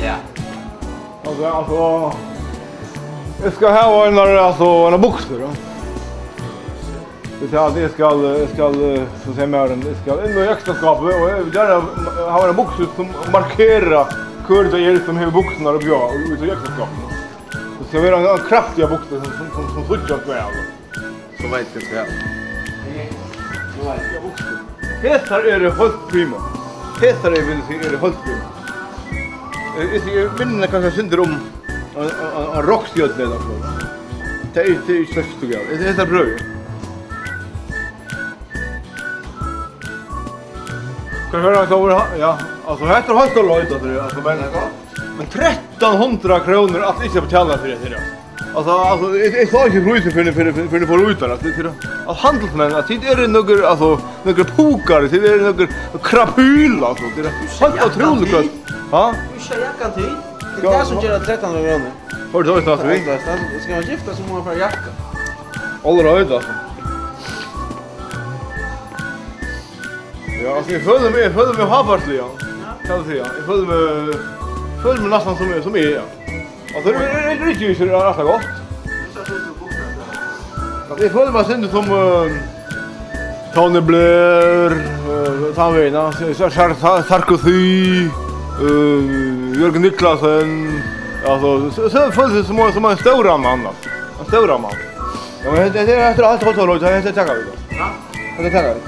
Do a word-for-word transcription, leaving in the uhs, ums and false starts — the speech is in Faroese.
Ja. Altso, altso, eg skal hava einar, altso, einar buksur, ja. Tað er at eg skal, eg skal, eh, sum sigur maðurin, eg skal inn í jakkaskápið, og eg vil gjarna hava einar buksur, sum markera, hvør tað er, sum hevur buksurnar uppi á, í, í jakkaskápinum. Tað skal vera ein, ein kraftigar buksur, sum, sum, sum, sum síggjast væl. So veit eg hvat. Hesar eru heilt prima. Hesar eru, vil eg siga, eru heilt prima. Eg, eg, eg minni kanska eitt sindur um ein, ein, ein, ein rokkstjørnu ella nakað. Tað er, tað er ikki so galt. Hesar prøvi eg. Hvat er tað, ja, altso, hetta er heilt ov lítið, altso, men, men trettan hundrað krónur, at ikki betala fyri hetta, ja. Altso, altso, eg, eg sá ikki prísin fyrr enn, fyrr enn, fyrr enn eg fór út har, altso, til, at handilsmenn, at tit eru nøkur, altso, nøkur pukar, tit eru nøkur krapyl, altso, tit eru heilt ótrúligt, hvat. Ha? Tú skal jakka til. Tað er tað sum ger trettan hundrað krónur. Hørðu, tað er snart við. Tað er snart. Skal man gifta, so má man fara jakka. All right, altso. Ja, altso, eg føli meg, eg føli meg hábærsliga, ja. Ja. Kann eg siga. Eg føli meg, føli meg næstan sum eg, sum eg er, ja. Altso, eg, eg, eg, eg, eg, eg, eg, eg, eg, eg, eg, eg, eg føli meg eitt sindur sum, eh, Tony Blair, eh, tann vegin, ja. Sar-, Sar-, Sar-, Sarkozy, eh, Jørgen Niclasen. Altso, so, so føli meg sum, sum ein stóran mann, altso. Ein stóran mann. Ja, men hetta, hetta er, hetta er alt, alt, alt, hetta taka vit, altso. Ja. Hetta taka vit.